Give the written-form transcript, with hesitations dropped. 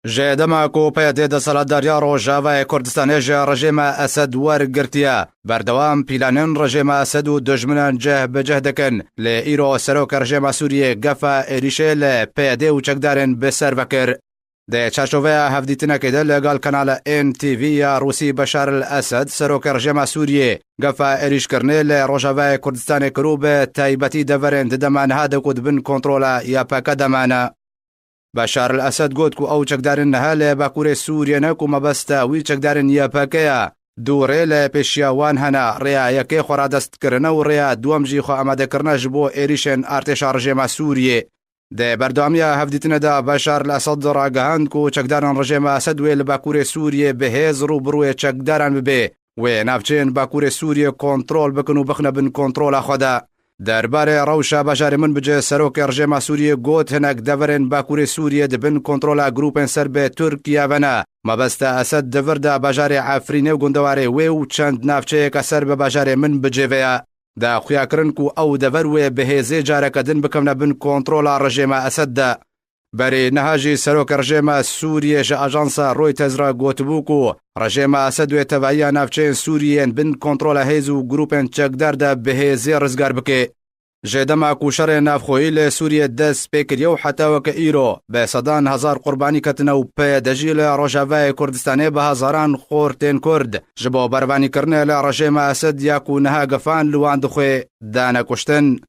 Ji dema ku PYD desthilatdariya Rojavayê Kurdistanê ji rejîma Esed wergirtiye, berdewam pîlanên rejîma Esed û dijminan cih bi cih dikin. Lê îro serokê rejîma Sûriyê gefa êrîşê li PYD û çekdarên bi ser ve kir. Di çarçoveya hevdîtinekê de li gal kanala NTV ya Rûsî Beşar El Esed, serokê rejîma Sûriyê, gefa êrîşkirinê li Rojavayê Kurdistanê kir û bi taybetî deverên di dema niha de ku di bin kontrola YPK de mane. Beşar El Esed got ku ew çekdarên niha li bakurê Sûriyê ne ku mebesta wî çekdarên YPG ye. Du rê li pêşiya wan hene, rêya yekê xwe radestkirine û rêya duwem jî xwe amadekirine ji bo êrîşên artêşa rejêma Sûriyê. Di berdewamiya hevdîtinê de Beşar El Esed ragihand ku çekdarên rejêma Esed wê li bakurê Sûriyê bi hêz rû bi rûyê çekdaran bibe. Wê navçeyên bakurê Sûriyê kontrol bikin û bixine bin kontrola xwe de. Derbarê rewşa bajarê Minbicê Serokê Rejêma Sûriyê got hinek deverên bakurê Sûriyê di bin kontrola grûpên ser bi Tirkiye ve ne. Mebesta Esed di vir de bajarê Efrînê û gundewarê wê û çend navçeyeke ser bi bajarê Minbicê ve ye. Da xuyakirin ku ew dever wê bi hêzê careke din bikevne bin kontrola rejêma Esed de. Berê niha jî Serokê Rejêma Sûriyê ji ajansa Reuters re gotibû ku rejêma Esed wê tevahiya navçeyên Sûriyê yên bin kontrola hêz û grûpên çekdar de bi hêzê rizgar bike. Ji dema ku şerê navxweyî li Sûriyê dest pê kiriye û heta weke îro bi sedan hezar qurbanî ketine û PYD jî li Rojavayê Kurdistanê bi hezaran xortên Kurd ji bo bervanîkirinê li rejêma Esed ya ku niha gefan li wan dixwe dane kuştin.